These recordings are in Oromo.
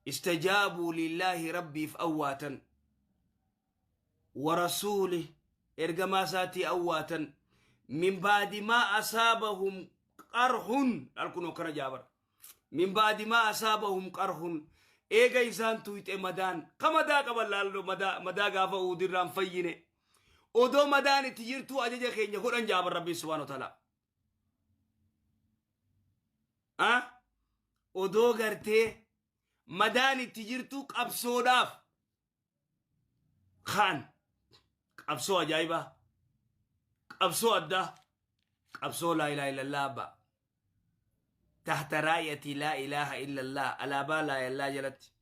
Istajaabuu lillaahi Rabbiif awwaatan. Wa rasuulih ergamaa isaatii awwaatan. Min baadi maa asaabahum qarhun laal kunoo akkana jaabar. Min baadi maa asaabahum qarhun eega isaan tuyxe madaan ka madaa qaban laal madaa madaa gaafa uudirraan fayyine odoo madaan itti jirtuu ajaja keenya godhan jaabar Rabbiin subhaanahu wa ta'ala. Ah? Odoo gartee madaan itti jirtu qabsoodhaaf kaan qabsoo ajaa'ibaa qabsoo addaa qabsoo laa ilaaha illallah abbaa tahta raayati laa ilaaha illallah alaabaa laa ilaaha jalatti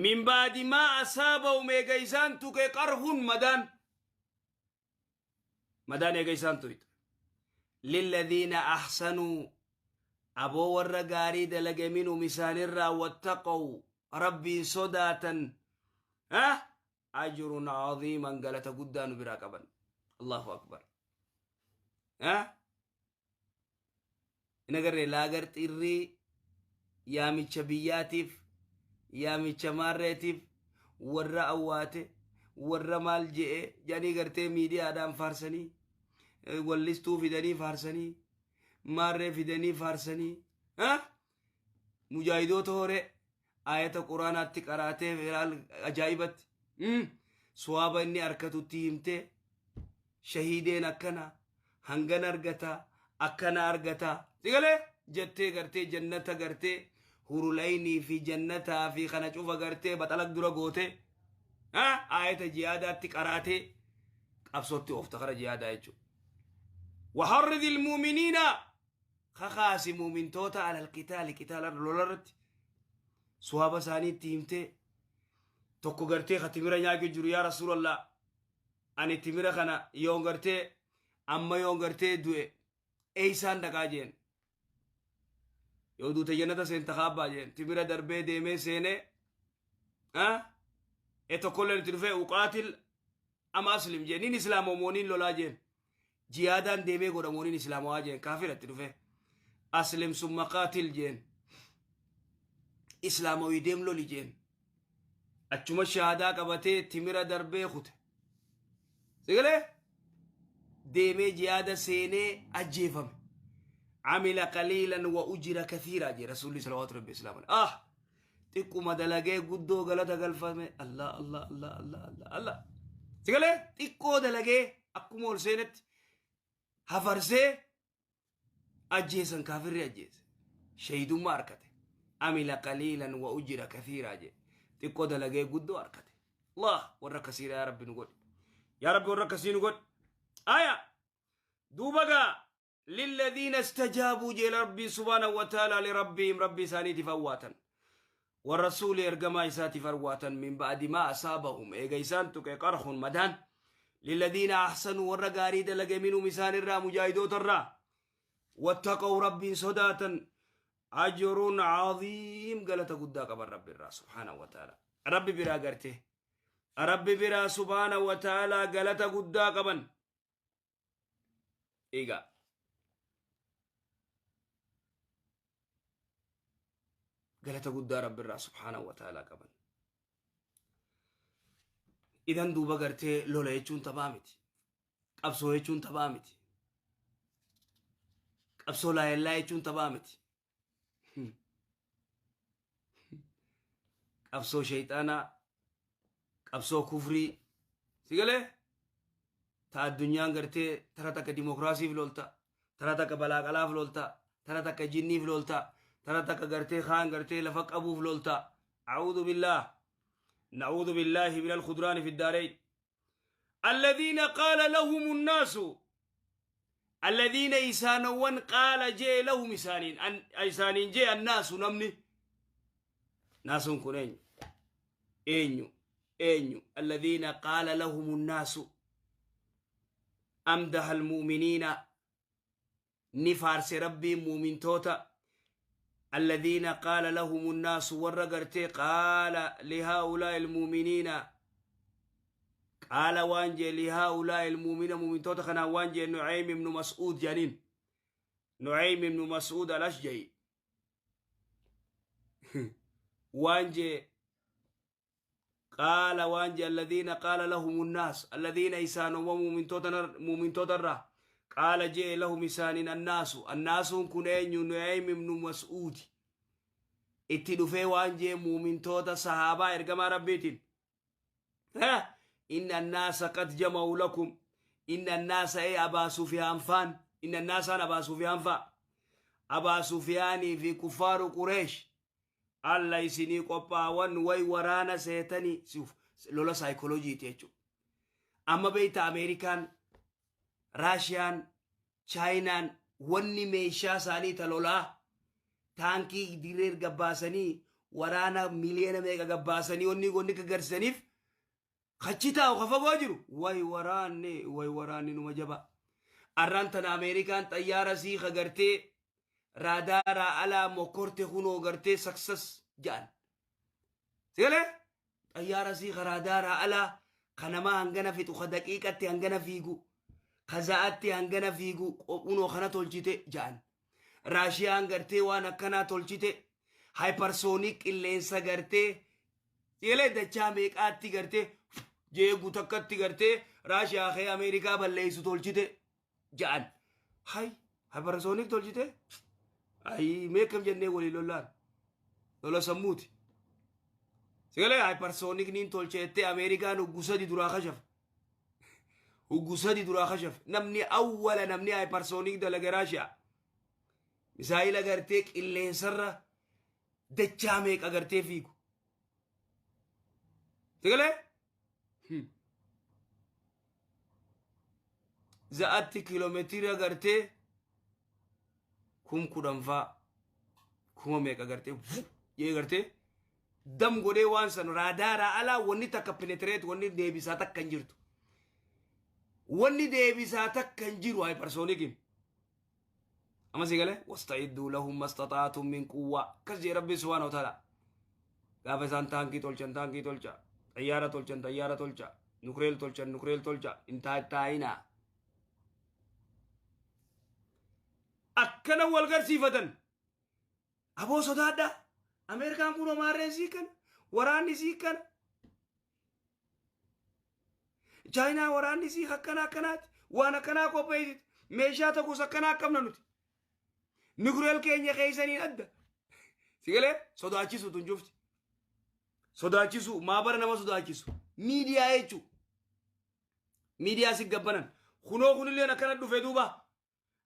min baadi maa asaabahum eega isaan tuqe qarhun madaan Madaan eega isaan tuyxe. Lilladhiina ahsanuu aboo warra gaarii dalage minhum isaanirraa wattaqow rabbiin sodaatan ha ajrun cadiiman galata guddaa nu biraa qaban. Allahu akbar. Ha hin agarree laagar xirrii yaamicha biyyaatiif yaamicha maarreetiif warra awwaate warra maal je'e jedhanii gartee miidiyaadhaan faarsanii wallistuu fidanii faarsanii maarree fidanii faarsanii mujaahidoota horee ayata quraanaatti qaraatee ajaa'ibatti suwaaba inni arkatutti himtee shahiideen akkana hangana argata akkana argata sigalee jettee gartee jannata gartee hurulaynii fi jannataa fi kana cufa gartee baxalak dura gootee ayata jihaadaatti qaraatee qabsootti oofta kara jihaadaa jechuudha. وحرض المؤمنين kakaasi muumintoota alal qitaali qitaala lola irratti suwaaba isaanii itti himtee tokko gartee ka timira nyaachuu jiru yaa rasuulallah ani timira kana yoon gartee amma yoon gartee du'e eeysaan dhaqaa jeen yoo duute jannata seenta kaabbaa jeen timira darbee deemee seenee e tokkolleen itti dhufee uqaatil ama aslim jeen nin islaamomooniin lolaa jeen jihaadaan deemee godhamooniin islaamawaa jeen kaafira itti dhufee aslim summa qaatil jeen islaamawii deem loli jeen achuma shahaadaa qabatee timira darbee kute sigalee deemee jihaada seenee ajjeefame amila qaliilan wa ujira kathiira jee rasuulli salawaatu rabbi islaamu ah xiqquma dalagee guddoo galata galfame allah allah allah allah allah allah sigalee xiqqoo dalagee akkuma ol seenetti hafarsee ajjeesan kaafirri ajjeese shahidummaa arkate amila qaliilan wa ujira kathiiraa jee xiqqoo dalagee guddoo arkate allah warra akkasiidha yaa rabbi nu godhi yaa rabbi warra akkasii nu godhi aya duuba gaa lilladhiina istajaabuu jee rabbiin subhaanahu wa ta'ala lirabbihim rabbi isaaniitiif awwaatan warrasuuli ergamaa isaatiif awwaatan min ba'di maa asaabahum eega isaan tuqe qarhun madaan lilladhiina ahsanuu warra gaarii dalage minhum isaan irraa mujaahidoota irraa wattaqaw rabbiin sodaatan ajrun cadiim galata guddaa qaban rabbi irraa subhaanahu wa ta'ala rabbi biraa garte rabbi biraa subhaanahu wa ta'ala galata guddaa qaban Egaa galata guddaa rabbi irraa subhaanahu wa ta'aalaa qaban. Idan duuba gartee lola jechuun taphaa miti. Qabsoo jechuun taphaa miti. Qabsoo laayellaa jechuun taphaa miti. Qabsoo shayxaanaa, qabsoo kufrii, si galee? Ta addunyaan gartee tara takka dimokiraasiif lolta, tara takka balaaqalaaf lolta, tara takka jinniif lolta, tara takka gartee kaan gartee lafa qabuuf lolta. A'uudhu billaah. Na'uudhu billaahi minal khudraani fi daarayn. Alladhiina qaala lahumu nnaasu alladhiina isaanowwan qaala jee lahum isaaniin isaaniin jee annaasu namni naasuun kun eenyu eenyu eenyu alladhiina qaala lahumu nnaasu amdaha almu'miniina ni faarse rabbiin muumintoota alladhiina qaala lahumu nnaasu warra gartee qaala lihaa'ulaa'i almuuminiina qaala waan jee lihaa'ulaa'i almuumina muumintoota kanaan waan jee nu'aym ibnu mas'uud jedhaniin nu'aym ibnu mas'uud al-ashja'i Waan jee qaala waan jee alladhiina qaala lahum unnaas alladhiina isaanowwan muumintoota irraa qaala jee lahum isaaniin annaasu annaasuun kun eenyu? Nu'aym ibnu Mas'uudi itti dhufee waan jee muumintoota sahaabaa ergamaa Rabbiitiin, inna annaasa qad jama'u lakum, inna annaasa ee Abaa Sufyaan faan, inna annaasaan Abaa Sufyaan faa, Abaa Sufyaanii fi kuffaaru Qureesh alla isinii qophaawan way waraana seetanii siuf lola saayikolojiiti jechuudha. Amma beeyta, Ameerikaan, Raashiyaan, Chaayinaan wanni meeshaa isaanii ta lolaa taankii dirree gabbaasanii waraana miliyoona meeqa gabbaasanii wanni gaggarsaniif kachi taa'u ka fagoo jiru way waraanne, way waraanni numa jaba. Arraan tana Ameerikaan xayyaara sii kagartee raadaaraa alaa mokorte kunoo gartee success jedhan. Sigalee xayyaara sii ka raadaaraa alaa ka namaa hangana fixu, ka daqiiqatti hangana fiigu, ka za'atti hangana fiigu kunoo kana tolchite jedhan. Raashiyaan gartee waan akkanaa tolchite, hypersonic qilleensa gartee sigalee dachaa meeqaatti gartee jeegu takkatti gartee Raashiyaa kee Ameerikaa balleessu tolchite jedhan. Hay, hypersonic tolchite? Ayi, meeqam jennee walii lollaan? Lola sammuuti. Sigalee hypersonic niin tolcheettee Ameerikaan huggu sadi duraa kashafe. Huggu sadi duraa kashafe. Namni awwala namni hypersonic dalage Raashiyaa. Misaayila gartee qilleensarra dachaa meeqa gartee fiigu. Sigalee? Za'atti kiiloomeetira gartee 10,000 faa kuma meeqa gartee jee gartee dam godhee waan san raadaaraa alaa wanni takka penetrate wanni deebisaa takka hin jirtu. Wanni deebisaa takka hin jiru hypersoniciin. Amma si galee wasta'idduu lahum mastaxaatum min quwwaa akkas jee Rabbi subhaanahu wa ta'ala. Gaafa isaan taankii tolchan taankii tolcha, xayyaara tolchan xayyaara tolcha, nuclear tolchan nuclear tolcha, hin taa'inaa. Akkana wal garsiifatan. Aboo sodaadha. Ameerikaan kun homaarreen sii kana, waraanni sii kana. Chaayinaa waraanni sii akkana akkanaati. Waan akkanaa qopheessiti. Meeshaa tokkos akkanaa qabna nuti. Nuclear keenya keessaniin adda. Sigalee sodaachisu tun cufti. Sodaachisu maabara nama sodaachisu. Miidiyaa jechuun. Miidiyaa si gabbanan. Kunoo kunilleen akkana dhufe duuba.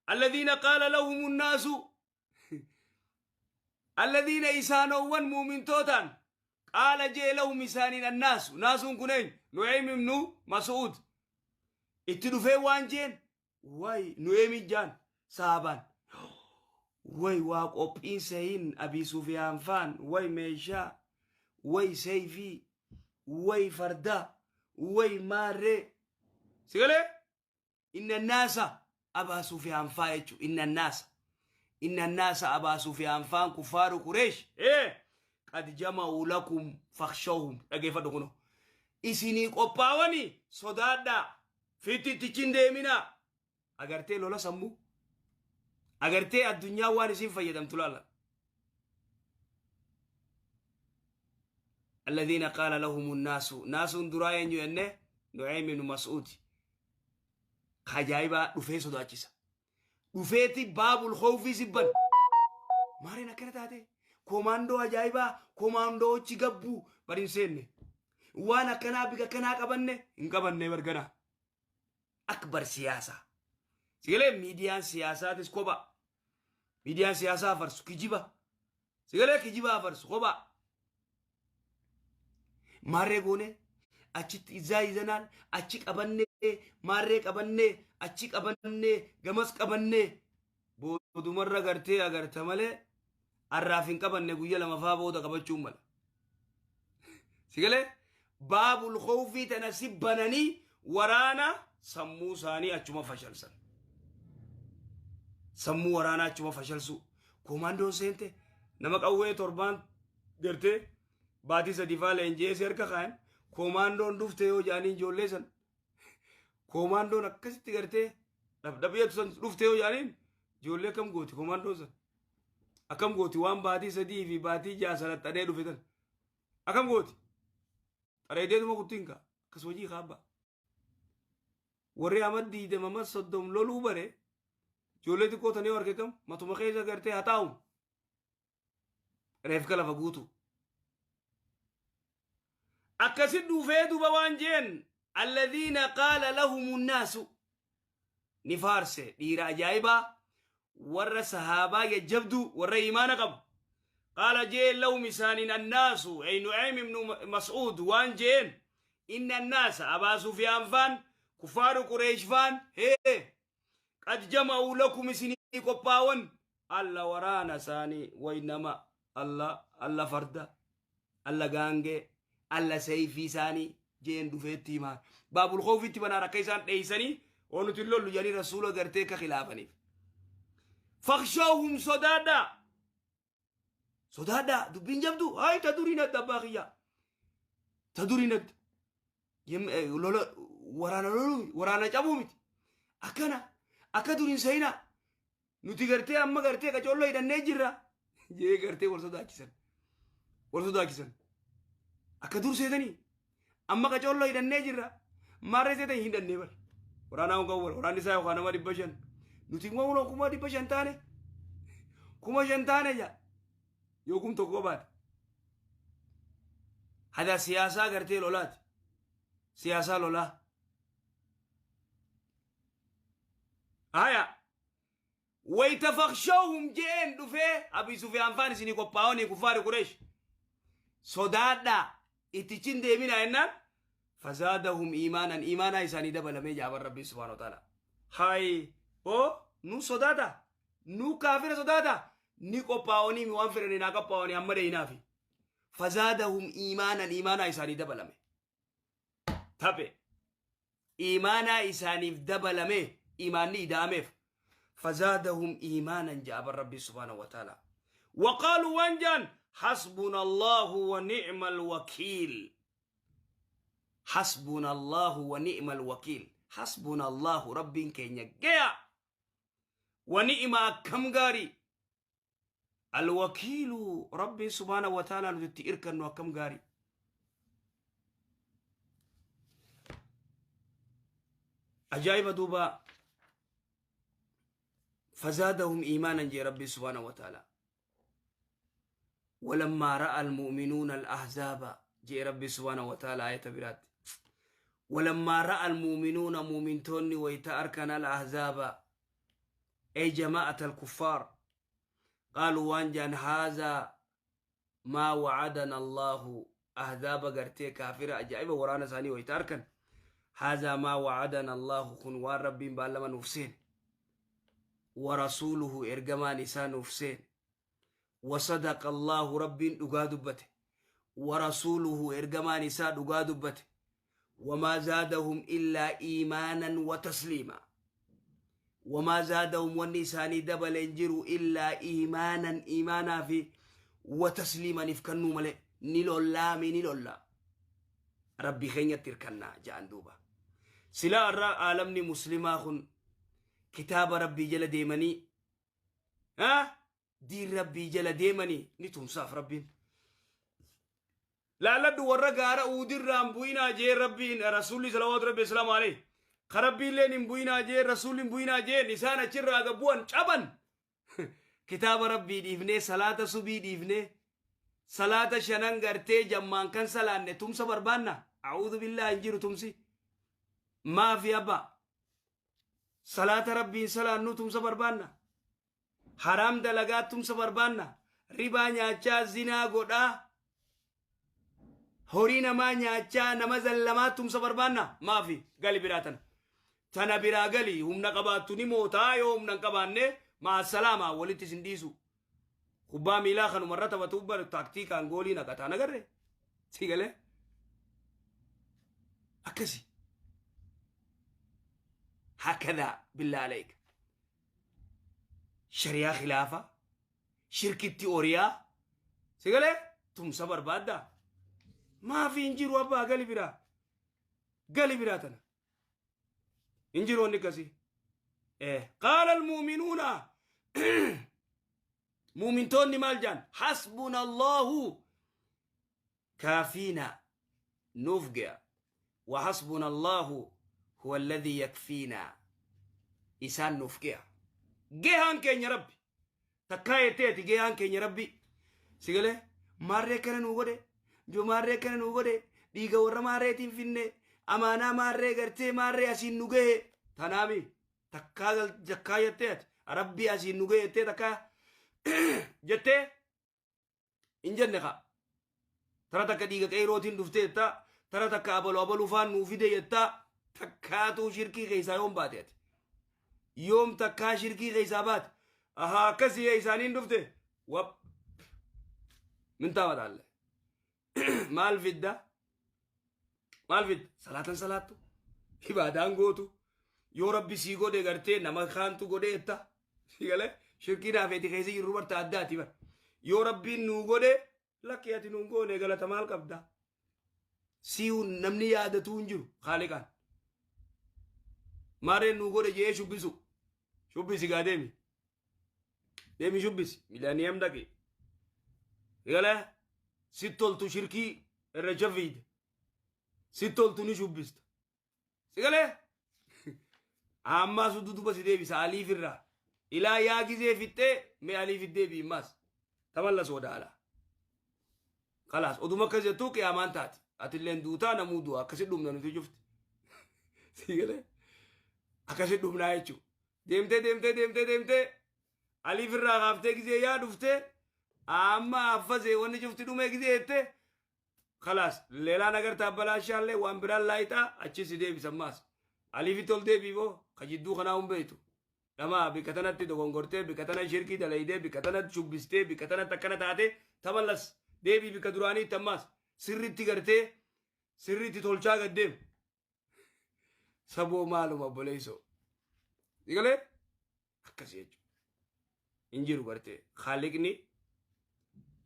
Alladhiina qaala lahumu nnaasu alladhiina isaanowwan muumintootaan qaala jee lahum isaaniin annaasu naasuun kun eenyu? Nu'aym ibnu Mas'uud itti dhufee waan jeen way Nu'aymi jaan saabaan way waa qophiin sehin Abii Sufiyaan faan way meeshaa way seeyfii way fardaa way maarree sigalee inna naasa Abaa Sufiyaan faa jechuun inna naasa Abaa Sufiyaan faan kuffaaru Qureesh qad jama'u lakum fakhshawhum. Dhageeffadhu, kuno isinii qophaawanii sodaadhaa, fitti ittichin deeminaa. Agartee lola sammuu, agartee addunyaa waan isin fayyadamtu laala. الذين قال لهم الناس ناس duraa eenyu jenne? Nu'aym ibn Mas'ud. Ajaa'ibaa dhufee sodaachisa. Dhufeeti baabul khawfii sibban. Maariin akkana taate komaandoo ajaa'ibaa komaandoo hojii gabbuu bari hin seenne. Waan akkanaa bika akkanaa qabanne hin qabanne bargana. Akbar siyaasaa. Sigalee miidiyaan siyaasaatis kopha. Miidiyaan siyaasaa afarsu kijiba. Sigalee kijiba afarsu kopha. Maarree goone achitti izaa izanaan achi qabannee maarree qabannee achi qabannee gamas qabannee boodumarra gartee agarta malee arraaf hin qabanne, guyya lamafaa booda qabachuun mala. Sigalee baabul khawfii tana si bananii waraana sammuu isaanii achuma fashalsan. Sammuu waraanaa achuma fashalsu. Koomaandoon seente nama qawwee torbaan gartee baatii sadii faa leenji'ee si harka kaayan, koomaandoon dhufte yoo jedhanii ijoollee san koomaandoon akkasitti gartee dhabdhabyeetu san dhufte yoo jedhaniin ijoollee kam gooti koomaandoon san. Akkam gooti waan baatii 3 fi baatii 6 salaxxanee dhufe tan? Akkam gooti? Xareedeetuma kuttiin kaa. Akkas hojii kaabba. Warri amma 20 amma 30 loluu bare ijoollee xiqqoo tanee arge kam matuma keessa gartee haa taa'u. Reefka lafa guutu. Akkasi dhufee duba waan jeen alladhiina qaala lahumu nnaasu ni faarse dhiira ajaa'ibaa warra sahaabaa jajjabduu warra imaana qabu. Qaala jeen lahum isaaniin annaasu ay Nu'aym ibnu Mas'uud waan jeen inna annaasa Abaa Sufyaan faan kuffaaru Qureesh faan hee qad jama'uu lakum isinii qophaawan alla waraana isaanii way nama alla alla farda alla gaangee alla seeyfii isaanii jeen dhufeetti himaa baabul khawfitti banaan akka isaan dheeysanii oo nuti hin lollu jedhanii rasuula gartee akka khilaafaniif fakshawhum sodaadhaa sodaadhaa dubbiin jabdu hayi ta duriin adda abbaa kiyyaa ta duriin adda lola waraana loluu miti waraana cabuu miti akkana akka duriin seenaa nuti gartee amma gartee qacolloo hidhannee jirra jee gartee wal sodaachisan wal sodaachisan akka dur seetanii amma qacolloo hidhannee jirra maarree seetan hin hidhannee bar waraanaa hunga wal waraanni isaa yookaan nama 500 nuti immoo 500,000 taane 5,000 taane jaa yoo 1,000 baate hada siyaasaa gartee lolaati siyaasaa lolaa haya wayta fakshawhum je'een dhufee Abi Sufyaan faan isinii qophaa'anii kuffaari Qureesh sodaadhaa ittichin deeminaa jennaan fazaadahum iimaanan iimaanaa isaanii dabalamee jaaban Rabbiin subhaanahu wa ta'ala hay oo nu sodaata nu kaafira sodaata ni qophaa'anii waan fedhanii naa qophaa'anii amma dheeyinaafi fazaadahum iimaanan iimaanaa isaanii dabalame taphe iimaanaa isaaniif dabalame iimaanni ida'ameef fazaadahum iimaanan ja'aban Rabbi subhaanahu wa ta'ala waqaaluu waan ja'an hasbuna Allahu wa ni'mal wakiil hasbuna Allahu wa ni'mal wakiil hasbuna Allahu Rabbiin keenya geya wa ni'ma akkam gaarii alwakiilu Rabbiin subhaanahu wa ta'ala nuti itti irkannu akkam gaarii ajaa'iba duuba fazaadahum iimaanan jee Rabbiin subhaanahu wa ta'ala walammaa ra'a almu'minuuna alahzaaba jee Rabbi subhaanahu wa ta'ala ayata biraatti walammaa ra'a almu'minuuna mu'mintoonni wayta arkan alahzaaba ay jamaa'ata alkuffaar qaaluu waan jaan haazaa maa wa'adana Allaahu ahzaaba gartee kaafira ajaa'iba waraana isaanii wayta arkan haazaa maa wa'adana Allaahu kun waan Rabbiin baallama nuuf seene wa rasuuluhu ergamaan isaa nuuf seene wa sadaqa Allaahu Rabbiin dhugaa dubbate wa rasuuluhu ergamaan isaa dhugaa dubbate wamaa zaadahum illaa iimaanan wa tasliimaa wamaa zaadahum wanni isaanii dabale hin jiru illaa iimaanan iimaanaa fi wa tasliimaniif kannuu malee ni lollaami ni lollaa Rabbii keenyatti hirkannaa ja'an duuba silaa irraa aalamni muslimaa kun kitaaba Rabbii jala deemanii diin Rabbii jala deemanii ni tumsaaf Rabbiin Laalladhu warra gaara uudirraan bu'inaa jee Rabbiin rasuulli salawaatu Rabbi islaamu alayhi. Ka Rabbiilleen hin bu'inaa jee rasuulli hin bu'inaa jeen isaan achirraa gad bu'an caban. Kitaaba Rabbii dhiifnee salaata subii dhiifnee salaata shanan gartee jammaan kan salaanne tumsa barbaanna. A'uudhu billaa hin jiru tumsi. Maafi abbaa. Salaata Rabbiin salaannuu tumsa barbaanna. Haraam dalagaa tumsa barbaanna. Ribaa nyaachaa zinaa godhaa. Horii namaa nyaachaa nama zallamaa tumsa barbaanna. Maafi gali biraa tana. Tana biraa gali humna qabaattu ni mootaa yoo humna hin qabaanne maassalaamaa walitti isin dhiisu. Kubbaa miilaa kanumarra taphatu bar taaktiikaan goolii naqataa nagarre. Si galee? Akkasi. Hakadaa billaa aleeka. Shariyaa khilaafa shirkitti oriyaa si galee tumsa barbaaddaa maafi hin jiru abbaa gali biraa gali biraa tana hin jiru wanni akkasii qaala almu'minuuna Muumintoonni maal jaan? Hasbuna Allahu kaafiina, nuuf ge'a. Wa hasbuna Allahu huwa alladhii yakfiina, isaan nuuf ge'a. Gehaan keenya Rabbi. Takkaa jetteeti gehaan keenya Rabbi. Sigalee maarree akkana nuu godhe, jo maarree akkana nuu godhe, dhiiga warra maarreetiin finne, amaanaa maarree gartee maarree asiin nu gahe. Tanaami takkaa takkaa jettee ati Rabbi asiin nu gahe jettee takkaa jettee hin jenne kaa. Tara takka dhiiga qeyrootiin dhuftee jettaa, tara takka abalu abalu faan nuu fide jettaa, takkaatuu shirkii keessaa yoom baate ati? Yoom takkaa shirkii keessaa baate? Ahaa, akkasii isaaniin dhufte wap min taa'alle. Maal fidda? Maal fidda? Salaatan salaattu, ibaadaan gootu, yoo Rabbi sii godhe gartee nama kaantu godhe jetta. Si galee shirkii naafeeti keessa jirru barta addaati bar. Yoo Rabbiin nuu godhe, lakki, ati nuun goone, galata maal qabda? Si'u namni yaadatuu hin jiru. Haaliqaan maarreen nuu godhe jee shubbisu. Shubbisi gaa, deemi, deemi, shubbisi, milaaniyam dhaqi. Galee si toltu shirkii irra fiide, si toltu ni shubbista. Si galee ammaa duduba si deebisa aliif irraa ilaa yaa gizee fixxee mee aliif deebii immaas tamallas wadaala. Kalaas, oduma akkas jettuu qiyaamaan taati. Atilleen duutaa, namuu du'a, akkasi dhumna nuti cufti. Si galee akkasi dhumnaa jechuu. Deemtee deemtee deemtee deemtee aliif irraa kaaftee gizee yaa dhuftee amma affasee wanni cufti dhumee gizee jettee, kalaas, leelaa nagartaa balaashaallee waan biraan laayixaa achi si deebisa ammaas. Aliifitti ol deebii boo ka jidduu kanaa hin beektu. Dhama bikka tanatti dogongortee, bikka tana shirkii dalaydee, bikka tanatti shubbistee, bikka tanatti akkana taate, tamallas deebii bikka duraaniitti ammaas sirritti gartee sirritti tolchaa gad deemu. Saboo maaluma obboleessoo. Sigalee akkasii jechuudha. Hin jiru gartee haaliqni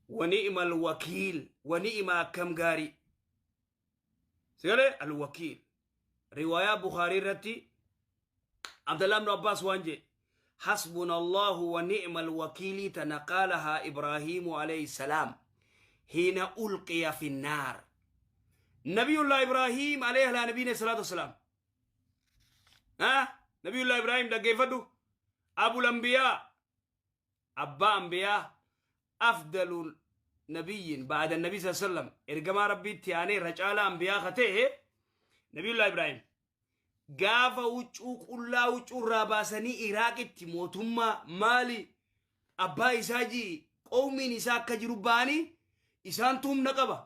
ونعم الوكيل ونعم akkam gaarii. Sigalee الوكيل riwaayaa Bukaarii irratti Abdallah ibn Abbas waan jedhe: حسبنا الله ونعم الوكيل tana قالها إبراهيم عليه السلام حين ألقي في النار. نبي الله إبراهيم عليه على نبينا الصلاة والسلام، ها، نبي الله إبراهيم dhaggeeffadhu، أبو الأنبياء، أبا أنبياء، أفضل نبي بعد النبي صلى الله عليه وسلم، إرجما ربي تياني رجال أنبياء خته نبي الله إبراهيم. Gaafa huccuu qullaa huccuu irraa baasanii Iraaqitti mootummaa maali abbaa isaa ji qoomiin isaa akka jiru ba'anii isaan humna qaba,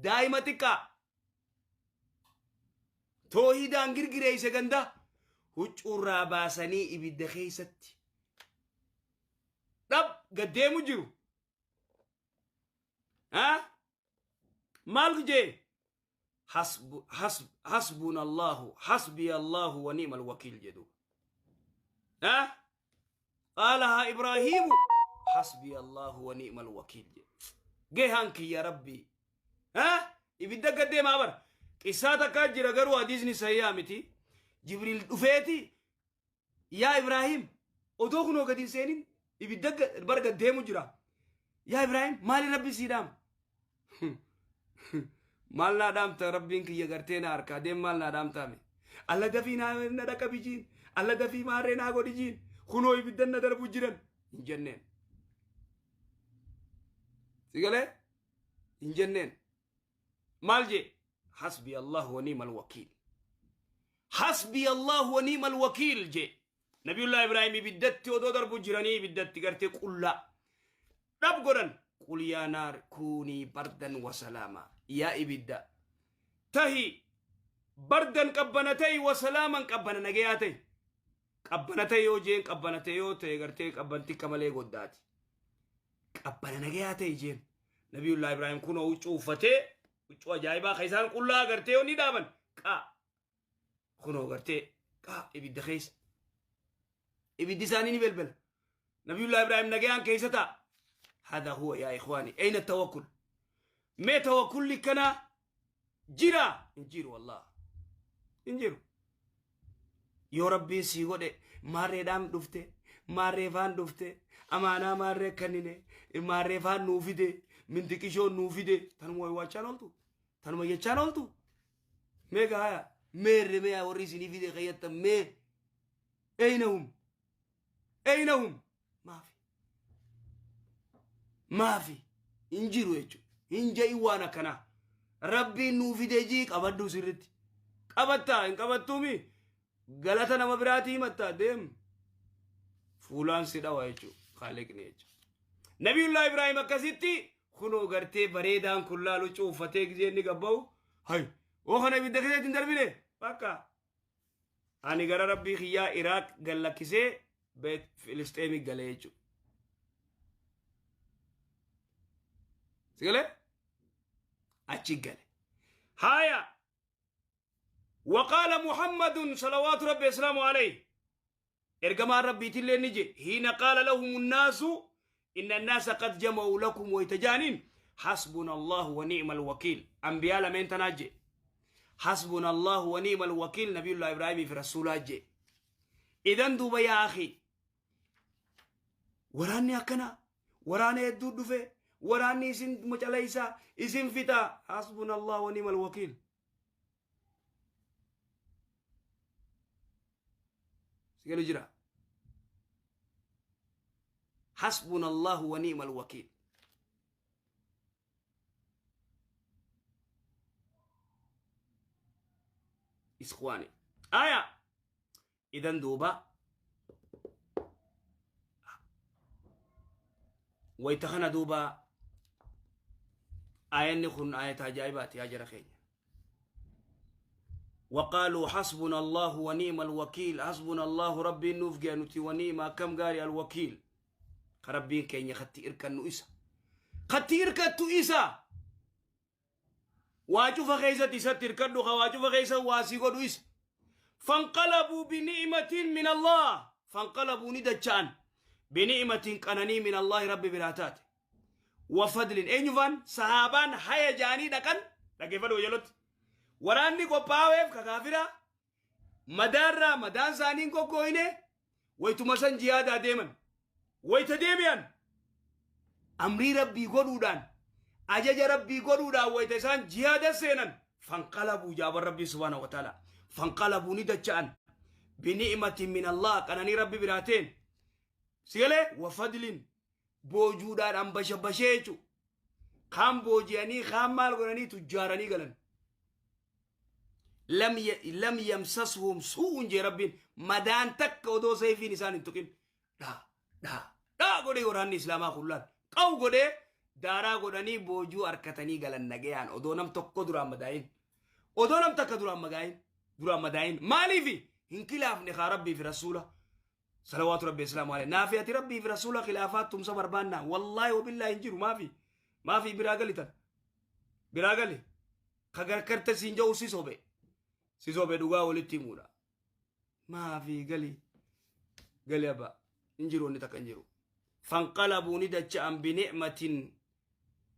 daa'ima xiqqaa toohidaan girgireeyse ganda huccuu irraa baasanii ibidda keessatti dhab gaddeemu jiru. Maal jee? حسبنا الله، حسبي الله ونعم الوكيل jedhu. قالها إبراهيم حسبي الله ونعم الوكيل jedhu. Gehanki يا ربي ها ibidda gaddeemaa bar. Qissaa takkaa jira garuu hadiisni sayyaa miti. Jibriil dhufeeti, "Yaa Ibraahim," odoo kunoo gadi hin seenin ibidda bar gaddeemu jira, "Yaa Ibraahim, maali Rabbi sii dhaama?" "Maal naa dhaamta? Rabbiin kiyya gartee na harkaa deem, maal naa dhaamtaame? Alla dafii na dhaqa bijiin, alla dafii maarree naa godhi jiin, kunoo ibidda na darbu jiran," hin jenneen. Si galee? Hin jenneen. Maal jee? حسبي الله ونعم الوكيل، حسبي الله ونعم الوكيل jee Nabiyullah Ibraahim. Ibiddatti odoo darbu jiranii, ibiddatti gartee qullaa dhab godhan, قل يا نار كوني بردا وسلاما, yaa ibidda tahi, بردا qabbana tahi, وسلاما qabbana nagayaa tahi. Qabbana tahi yoo jeen, qabbana tahi yoo ta'e gartee qabbanti akka malee goddaati. Qabbana nagayaa tahi jeen. Nabiyullah Ibraahim kunoo huccuu uffatee, huccuu ajaa'ibaa ka isaan qullaa gartee yoo ni dhaaban qaa kunoo gartee qaa ibidda keessa, ibiddi isaanii ni belbela. Nabiyullah Ibraahim nagayaan keessa ta'a. هذا هو يا إخواني. أين التوكل؟ ما توكل كنا jira? Hin jiru, wallah hin jiru. Yoo Rabbiin sii godhe maarreedhaan dhufte. Maarreefaan dhufte, amaanaa maarree kennine, maarreefaan nuu fide, mintiqishoon nuu fide. Tanuma waywwaachaan ooltu, tanuma jechaan ooltu. Meeqa haya meerre mee warri isinii fide kayyattan mee? Eynahum, eynahum? Maafi, maafi hin jiru jechuudha. Hin je'in waan akkanaa. Rabbiin nuu fide jii qabadhu. Sirritti qabattaa hin qabattuumi, galata nama biraatii himattaa deem, fuulaan si dhawa jechuudha Kaaliqni jechuudha. Nabiyullah Ibraahim akkasitti kunoo gartee bareedaan kun laalu cuuffatee gizee inni gabba'u, hay oo kana ibidda keessatti hin darbine, bakka ani gara rabbii kiyyaa Iraaq gallakkisee Beet Filisxeemii galee jechuudha. Sigalee achi gale. Haaya. وقال محمد صلوات ربي وسلامه عليه، إرجما ربي تلي نجي، حين قال لهم الناس إن الناس قد جمعوا لكم، ويتجانين حسبنا الله ونعم الوكيل. أنبياء لمن تناجي حسبنا الله ونعم الوكيل. نبي الله إبراهيم في رسول أجي. إذن دوبا يا أخي، waraanni akkana, waraana hedduu dhufe, waraanni isin mucalaysa, isin fixa, حسبنا الله ونعم الوكيل. Sigalu jira. حسبنا الله ونعم الوكيل. إخواني، آية إذن دوبا wayta duuba aayanni kun aayata ajaa'ibaati yaa jara keenya. وقالوا حسبنا الله ونعم الوكيل. حسبنا الله، ربي نوف جانوتي، ونعم كم قاري الوكيل، ربين كين خطي إركن إسا، خطي إركن إسا، واجوف خيزة إسا تركن، واجوف خيزة واسيقود إسا. فانقلبوا بنعمة من الله، فانقلبوا ندجان، بنعمة قنني، من الله ربي براتات، وفضل. أينفان صحابان هيا جاني دكان دكيفدو جلوت waraanni qophaa'eef kakaafira madaarraa madaan isaanii hin qoqqooyne. Waytuma san jihaadaa deeman. Wayta deebi'an amrii rabbii godhuudhaan, ajaja rabbii godhuudhaan, wayta isaan jihaada seenan, فانقلبوا jaaban rabbii سبحانه وتعالى، فانقلبوا ni dacha'an، بنعمة من الله qananii rabbi biraateen sigalee، وفضل boojuudhaan ambashabashee jechu. Kaan booji'anii, kaan maal godhanii tujjaaranii galan. لم يمسسهم سوء jee rabbiin. Madaan takka odoo sayfiin isaan hin tuqin dhaa dhaa dhaa godhee waraanni islaamaa kullaan qaw godhee daaraa godhanii boojuu harkatanii galan nagayaan, odoo nam tokko duraan madaa'in, odoo nam takka duraan madaa'in, duraan madaa'in. Maaliifi hin kilaafne kaa rabbii fi rasuula صلوات ربي وسلامه عليه. Naafi ati rabbii fi rasuula khilaafaat tumsa barbaannaa? والله وبالله hin jiru. Maafi, maafi biraa gali tan biraa gali ka gargarte siin ja'u si sobe, si sobe. Dhugaa walitti himuudha. Maafi gali, gali abba, hin jiru, wanni takka hin jiru. فانقلبوا ni dacha'an، بنعمة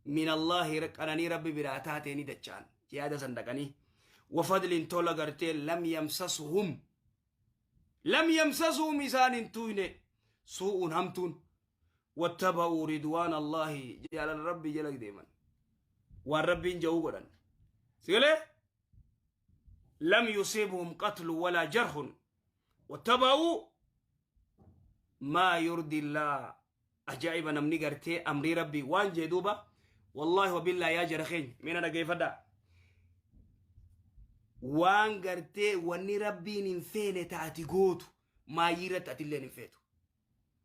من الله qananii rabbi biraa taate ni dacha'an jihaada san dhaqanii، وفضل tola gartee، لم يمسسهم، لم يمسسهم isaan hin tuyne، سوء hamtuun، واتبعوا رضوان الله jaalala rabbii jala deeman, waan rabbiin ja'uu godhan sigalee. لم يصيبهم قتل ولا جرح واتبعوا ما يرضي الله. Ajaa'iba! Namni gartee amrii rabbii waan jee duuba, والله وبالله yaa jara keenya, mina dhageeffadhaa. Waan gartee wanni rabbiin hin feene taati gootu maayii irratti atillee hin feetu,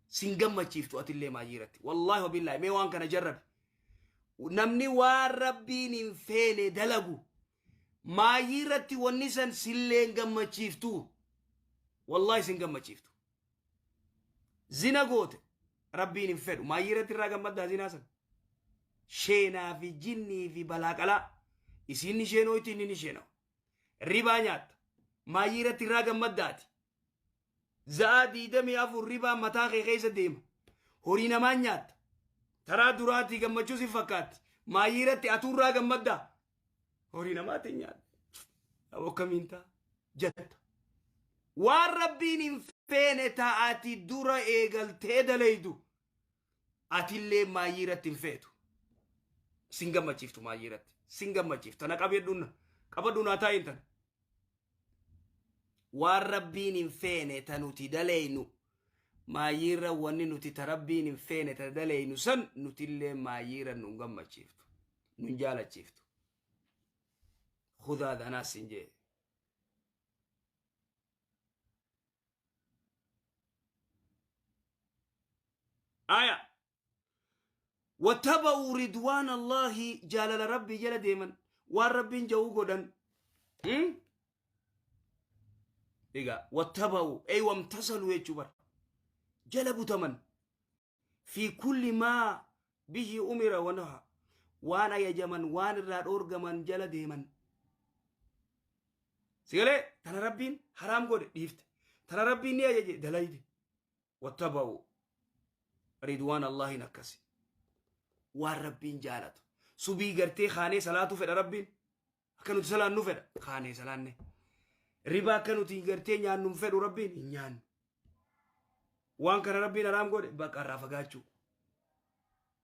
sin gammachiiftu atillee maayii irratti. والله وبالله mee waan kana jarrabe. Namni waan rabbiin hin feene dalagu maayii irratti wanni san sillee hin gammachiiftu, والله sin gammachiiftu. Zina goote, rabbiin hin fedhu, maayii irratti irraa gammaddaa? Zinaa san sheenaa fi jinnii fi balaaqalaa isiin ni sheenooyti, inni ni sheenawu. Ribaa nyaatta, maayii irratti irraa gammaddaati? Za'aa 24 ribaa mataa kee keessa deema. Horii namaa nyaatta, taraa duraatii gammachuu si fakkaatti, maayii irratti atuurraa gammaddaa? Horii namaatiin nyaatta, akkamiin ta'a jetta? Waan rabbiin hin feene ta ati dura eegaltee dalaydu atillee maayyii irratti hin feetu. Sin gammachiiftu maayyii irratti. Sin gammachiiftu. Tana qabedhuun qabadhu naa taa'iin tana. Waan Rabbiin hin feene ta nuti daleynu maayyiirra wanni nuti ta Rabbiin hin feene ta daleynu san nutillee maayyiirra nun gammachiiftu. Nun jaalachiiftu. Khudaa danaas sin jee. Aya. Wattaba'uu ridwaan Allaahi jaalala Rabbii jala deeman waan Rabbiin ja'uu godhan. Egaa wattaba'uu ey wamtasaluu jechuu bara. Jala butaman. Fi kulli maa bihi umira wanaha waan ajajaman waan irraa dhoorgaman jala deeman. Sigalee tana Rabbiin haraam godhe dhiifte. Tana Rabbiin ni ajaje dalayde. Wattaba'u ridwaan Allaahin akkasi. Waan Rabbiin jaalatu. Subii gartee kaanee salaatuu fedha Rabbiin. Akka nuti salaannu fedha. Kaanee salaanne. Ribaa akka nuti gartee nyaannu hin fedhu Rabbiin hin nyaannu. Waan kana Rabbiin haraam godhe baqa irraa fagaachuu.